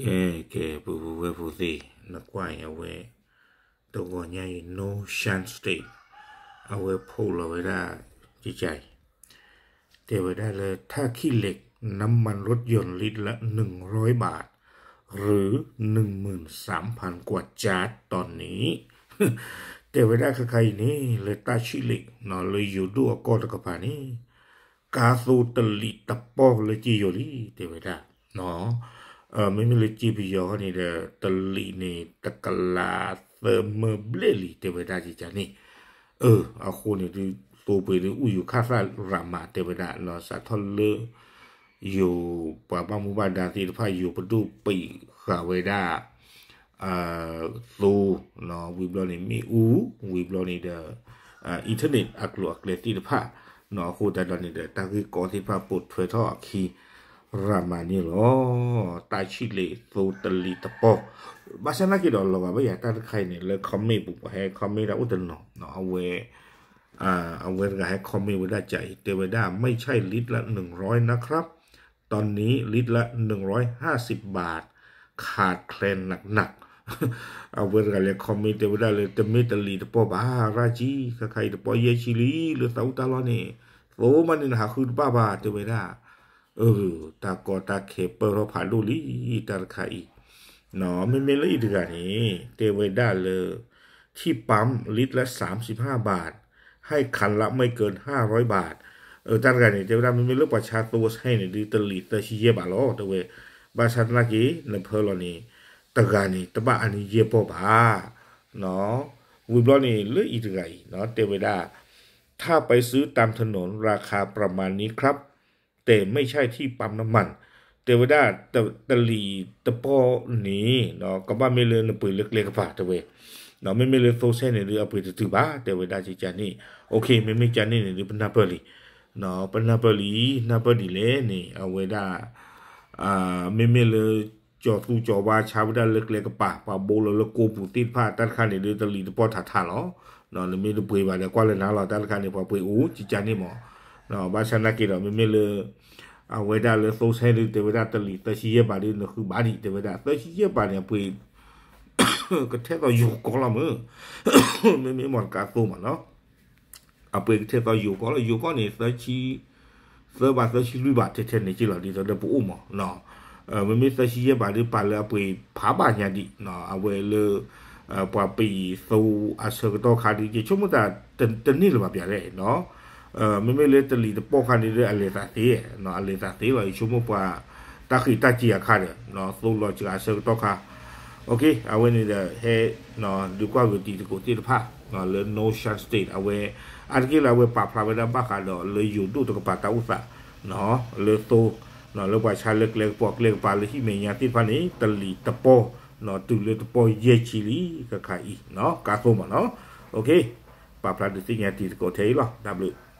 ကဲ ကဲ ပုၢ်ပုၢ်ဝဲၢ်ဖိသ့ၣ် နကွၢ်အံၤအဝဲ တဂီၤညါအံၤ Northern State အဝဲ post လီၤဝဲဒၣ် ကကါအံၤ တဲဝဲဒၣ်လၢ ท่าขี้เหล็ก น้ำมันรถยนต์ลิตรละหนึ่งร้อยบาท หรือ หนึ่งหมื่นสามพันกว่าจาด ตอนนี้ တဲဝဲဒၣ်ခဲခါအံၤန့ၣ် လၢတၢ်ဆံၣ်လ့း လၢယိၤဒိၣ်အကီၢ်တကပၤန့ၣ် ကါသိတလံာ်တပီၢ်လၢက့ယိာ်လံ တဲဝဲဒၣ် မ့မ့ၢ်လၢက့ပယီၤန့ၣ်ဒီး တလံာ်န့ၣ် တကလးသၢမၢဘျဲၣ်လံ တဲဝဲဒၣ်ကကါန့ၣ် အဃိန့ၣ်ဒုး သိပှ့ၤဒုးအူယူၤခၣ်သၣ်ရၤမး တဲဝဲဒၣ် စးထီၣ်လၢ ယိၤပှၤဘၣ်မူဘၣ်ဒါသ့ၣ်တဖၣ် ယိၤပဒိၣ်ပံာ်ဃာ်ဝဲဒၣ် သိ ဝံၤဘျီန့ၣ် မ့ၣ်အူ ဝံၤဘျီန့ၣ်ဒီး internet အကျိၤအကျဲသ့ၣ်တဖၣ် အဃိသတးဒီးန့ၣ်ဒီး တၢ်ဂ့ၢ်ကီသ့ၣ်တဖၣ်ပိာ်ထွဲထီၣ်အခံ ရၤမးန့ၣ်လီၤ. တၢ်ဆံၣ်လ့းသိတလံာ်တပီၢ် ဘၣ်ဆၣ်သနာ်က့ဒီး လီၤဂာ်ဘၣ်ယၤတၢ်တခါအံၤန့ၣ် လၢ comment ပူၤ ပှၤဟဲ comment ဒၣ်အိၣ်တနီၤ အဝဲ အဝဲတဂၤဟဲ comment ဝဲဒၣ်ကါအံၤ တဲဝဲဒၣ် ไม่ใช่ลิตรละหนึ่งร้อยนะครับ ตอนนี้ลิตรละหนึ่งร้อยห้าสิบบาท ขาดแคลนหนักๆ အဝဲတဂၤလဲၤ comment တဲဝဲဒၣ်လၢ တမ့ၢ်တလံာ်တပီၢ်ဘၣ် ရၣ်ကံ ခဲခါအံၤတပီၢ်ယဲၢ်ဆံလံ လၢသးအူတၢ်လီၢ်န့ၣ် သိမးန့ၣ်နဟးဃုတဘၣ်ဘၣ် တဲဝဲဒၣ် တၢ်ကီတၢ်ခဲပၢၢ်ထီၣ်ဖးဒိၣ်လံ တၢ်တခါအံၤ မ့မ့ၢ်လၢအံၤတဂၤန့ၣ် တဲဝဲဒၣ်လၢ ที่ปั๊มลิตรละสามสิบห้าบาท ให้คันละไม่เกินห้าร้อยบาท တၢ်တဂၤန့ၣ် တဲဝဲဒၣ် မ့မ့ၢ်လၢပှၤဆါသိဆဲန့ၣ်ဒုး တလံာ်သၢဆံယဲၢ်ဘးလီၤ တဲဝဲ ဘၣ်ဆၣ်သနာ်က့ နဖၢလီၤန့ၣ် တဂၤန့ၣ် တဘၣ်အါန့ၢ်ယဲၢ်ပီၢ်ဘၣ် ဝံၤဘျီန့ၣ် လၢအံၤတဂၤအံၤ တဲဝဲဒၣ် ถ้าไปซื้อตามถนนราคาประมาณนี้ครับ แต่ไม่ใช่ที่ปั๊มน้ำมัน တဲဝဲဒၣ် တလံာ်တပီၢ်န့ၣ် ကဘၣ်မ့ၢ်လၢနပှ့ၤလၢကျဲကပၤ တဲဝဲ မ့မ့ၢ်လၢသိဆဲန့ၣ်ဒုး အပှ့ၤတတုၤဘၣ် တဲဝဲဒၣ်ကကါန့ၣ် okay မ့မ့ၢ်ကါန့ၣ်န့ၣ်ဒုး ပနၢ်ပၢၢ်လံ ပနၢ်ပၢၢ်လံ နၢ်ပၢၢ်ဒ်လဲၣ်န့ၣ် အဝဲဒၣ် မ့မ့ၢ်လၢ ကၠီၤသူကၠီၤဝါဆါဝဲဒၣ်လၢကျဲကပၤ ပှၤဘိလီၤလၢကိးပူၤသ့ၣ်တဖၣ် တၢ်တခါန့ၣ်ဒုး တလံာ်တပီၢ်ထးထးလီၤ နမ့ၢ်တပှ့ၤဘၣ်ဒီး ကွၢ်လၢနၤလီၤ တၢ်တခါန့ၣ် ပှၤပှ့ၤအိၣ်ကကါန့ၣ်မး ဘၣ်ဆၣ်သနာ်က့ဒီး မ့မ့ၢ်လၢ အဝဲဒၣ်လၢသိဆဲဒုး တဲဝဲဒၣ်တလံာ်သၢဆံယဲၢ်ဘးဒုး နဃုဘးဒံး တဲဝဲဒၣ် သၢဆံယဲၢ်ဘးန့ၣ် အပှ့ၤ ကထဲသိးယိၤကီလီၤမး မ့မ့ၢ်မီၢ်တကးသိမးနီၤ အပှ့ၤကထဲသိးယိၤကီလီၤ ယိၤကီန့ၣ် သၢဆံ သၢဘးသၢဆံလွံၢ်ဘးထဲထဲန့ၣ်က့လီၤ ဒ်သိးဒီးပအိၣ်မး မ့မ့ၢ်သၢဆံယဲၢ်ဘးဒုး ပာ်လၢအပှ့ၤဖးဘၣ်ညါဒံး အဝဲလၢ ပှၤပံာ်သိအဆၢကတီၢ်ခါဒုး ယဆိကမိၣ်တၢ်တန့ၢ်လၢၤဘၣ်ပျၢ်လဲၣ် မ့မ့ၢ်လၢတလံာ်တပီၢ်ခါန့ၣ်ဒုး အလဲၤသးသ့ အလဲၤသးသ့လီၤ ယဆိကမိၣ်ပှၤ တၢ်ဃံးတၢ်စ့ၤအခါဒီး သိလီၤစှၤအဆၢကတီၢ်ခါ အဝဲန့ၣ်ဒီးဟဲ ဒုးကွၢ်ဂ့ၤတံၤသကိးသ့ၣ်တဖၣ် လၢ Northern State အဝဲ အါတက့ၢ်လၢအဝဲပာ်ဖျါဝဲဒၣ်ဘၣ်ဃးဒီးလၢယိၤဒိၣ်တကပၤတၢ်အိၣ်သး လၢသိ လၢပှၤဆါလၢကျဲကပီၤကျဲကပၤလၢဟံၣ်မဲာ်ညါသ့ၣ်တဖၣ်န့ၣ် တလံာ်တပီၢ် တုၤလၢတပီၢ်ယဲၢ်ဆံလံ ခဲခါအံၤ ကါသိမးနီၤ ပာ်ဖျါဒုးသ့ၣ်ညါတံၤသကိးထဲအံၤလီၤ တၢ်ဘျုး